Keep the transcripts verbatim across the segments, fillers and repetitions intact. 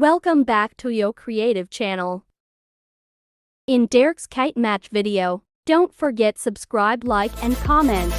Welcome back to your creative channel. In Derek's Kite Match video, don't forget subscribe, like, and comment.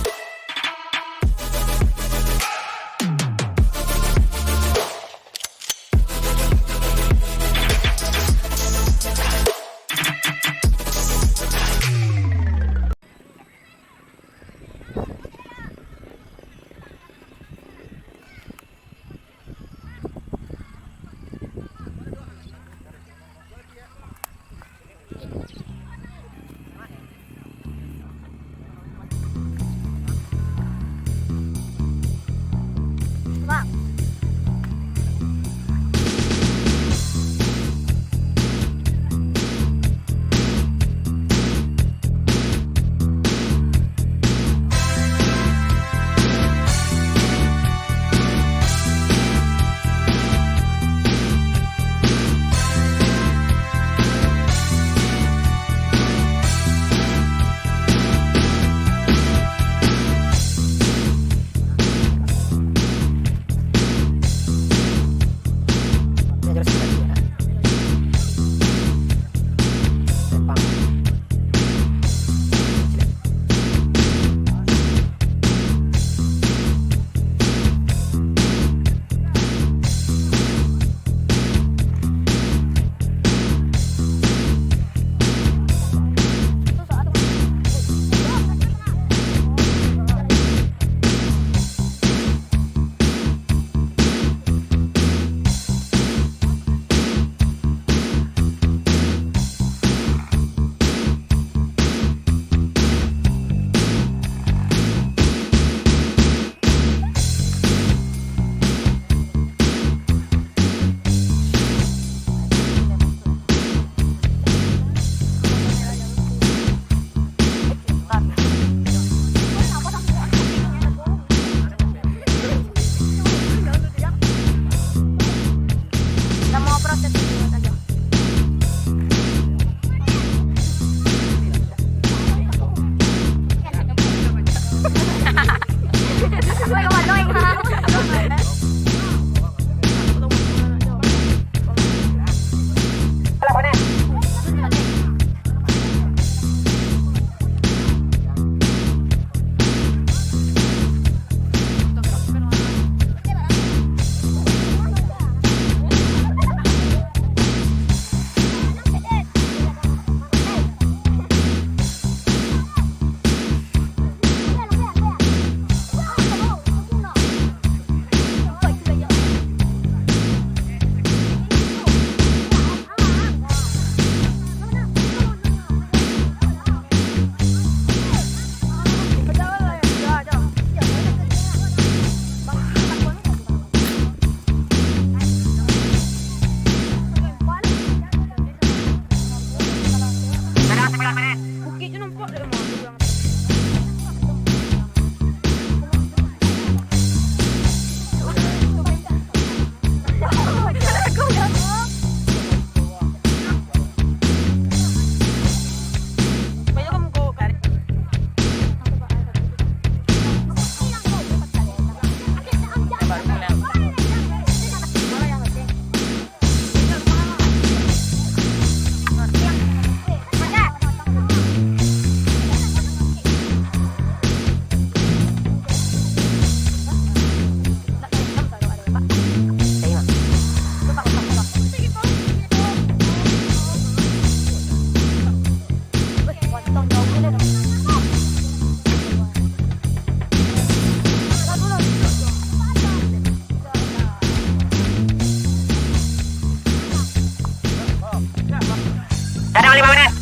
Tadang lima menit.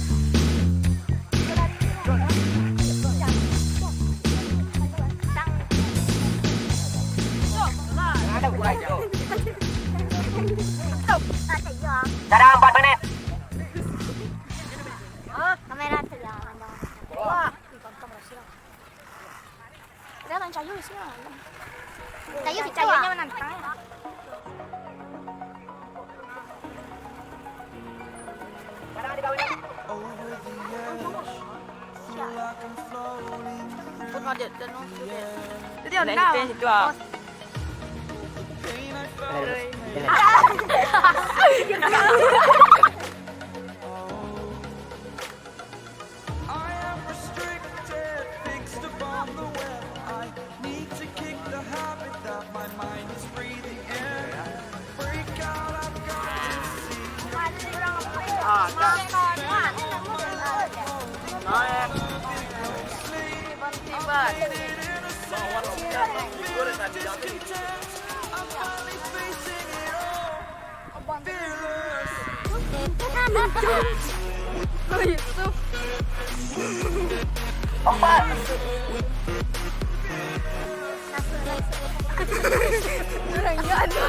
Tadang empat menit. Kamera tu ya. Wah. Udah, main cayu di sini lah. Cayu situ, cayunyo ah. Menantang ya. Ikut ngajak dan nonton. Jadi, nak anda, ikut situ, ah. Bos. I am restricted, fixed upon the web. I need to kick the habit that my mind is breathing in. Break out, I've got to see. I'm finally facing it all. Fearless. Ko Yusuf. Empat. Kurang ingat tu.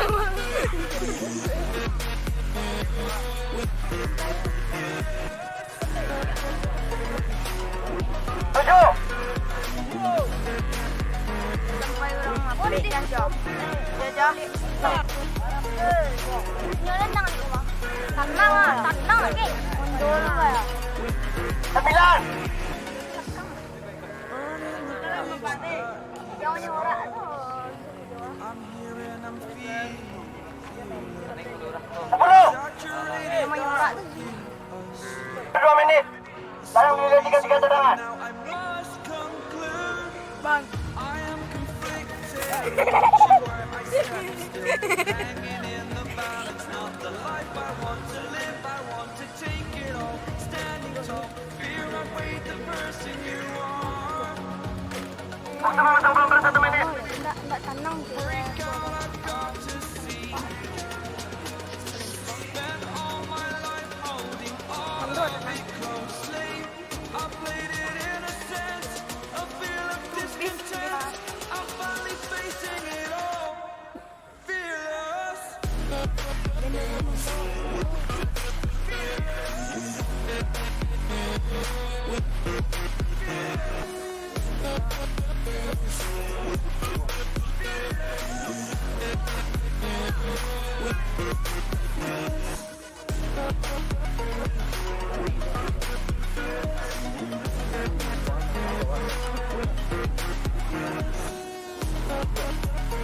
Tujuh. Sampai urang mati, Jaja. Jaja. Nyo nendang di rumah. Tanang lah, tanang lagi. Mundur lah. Sembilan. Yang nyorak tu. Sepuluh. Yang nyorak tu. Dua minit. Tolong dilanjutkan tiga tendangan. Bang. Waktu memasang bom per satu menit. Ndak, ndak tanang tu.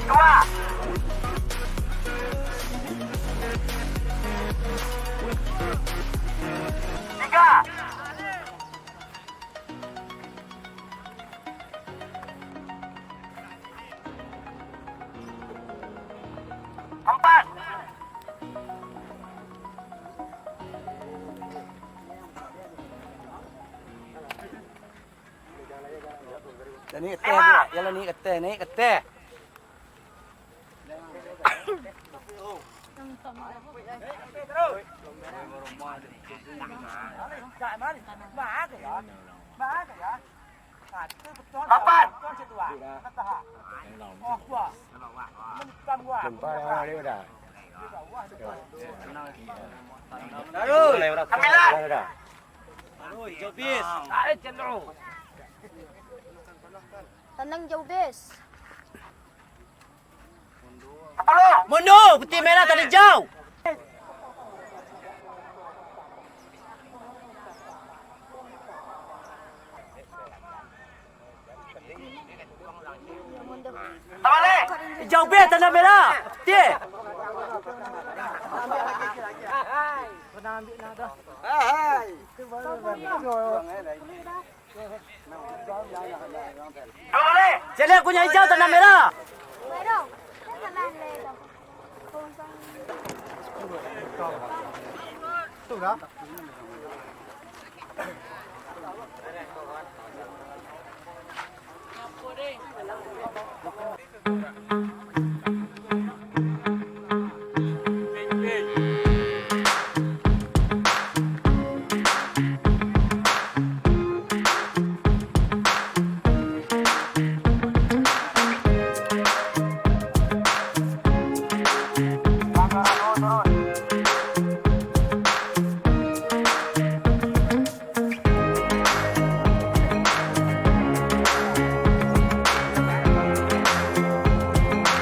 Dua. Tiga. Empat. Dah naik ke ateh, lima. Dah lah naik ke ateh, naik ke ateh. Lapan. Sembilan. Tanang jauh, bis. Mundur, putih merah tadi jauh. Jauh, be, tanda merah. Tie. Celiak kunyang hijau, tanda merah.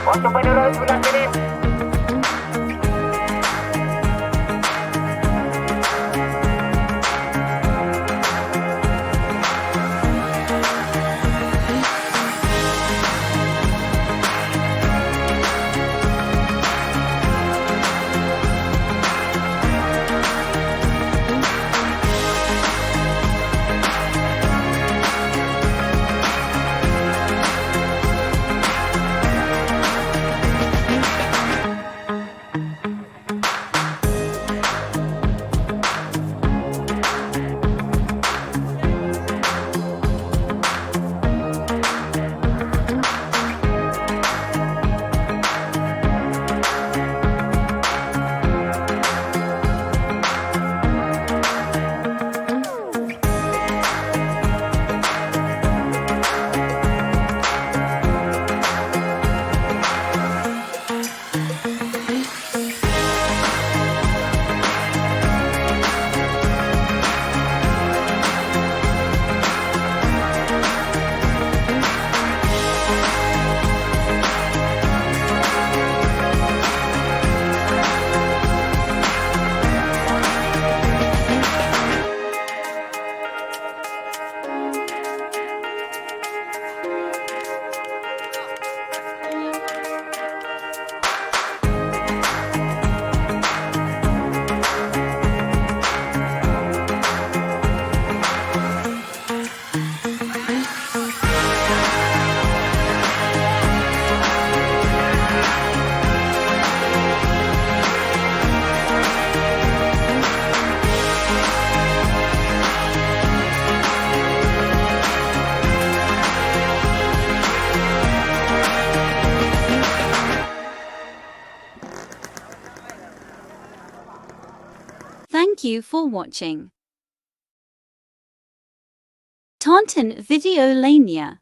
Waktu penurunan sembilan menit. Thank you for watching. Tonton video lainnya.